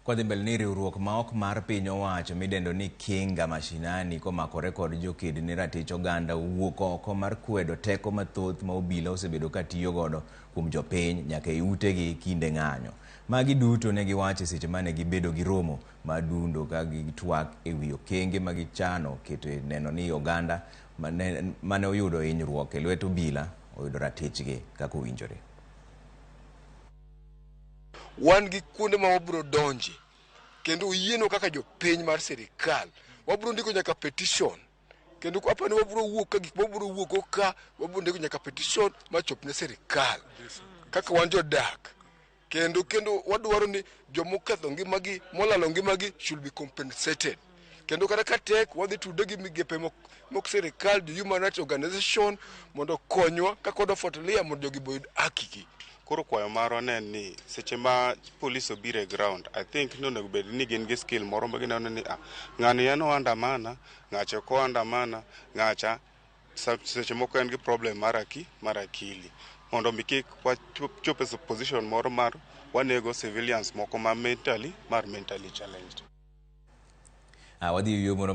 Kwadhi mbele ni riwruok ma ok mar piny owacho midendo ni Kinga Mashinani komakore kod joked ne ratich oganda owuok oko mar kwedo teko mathoth ma obila osebedo ka tiyo godo kuom jopiny nyaka e utegi kinde ng'anyo. Magi duto ne giwacho e seche mane gibedo gi romo mar dundo ka gitwak e wi okenge ma gichano keto e neno ni oganda mane oyudo hinyruok e lwet obila oyudo ratichgi kaka owinjore. Wan gi kuonde ma wabiro donje kendo oyienwa kaka jopiny mar sirikal. Wabiro ndiko nyaka petition kendo aparo ni wabiro wuok ka gik mabiro wuok ka wabiro ndiko nyaka petition machop ne sirikal kaka wan jodak kendo wadwaro ni jomoketho ngimagi molalo ngimagi should be compensated. Kendo kata ka tek wadhi tude gi migepe mok sirikal, jo human rights organization mondo okonywa kaka wadwa fuatilia mondo jogi oyud haki gi. Koro kwayo marwa ne en ni seche ma polis obiro e ground, I think ni onego bed ni gin gi skill moro ma gineno ni ah, ng'ani en oandamana, ng'acha ok oandamana, ng'acha seche moko en gi problem mar akili. Mondo mi kik wachop e position moro mar wanego civilians moko ma mentally challenged. Wadhi e yo moro.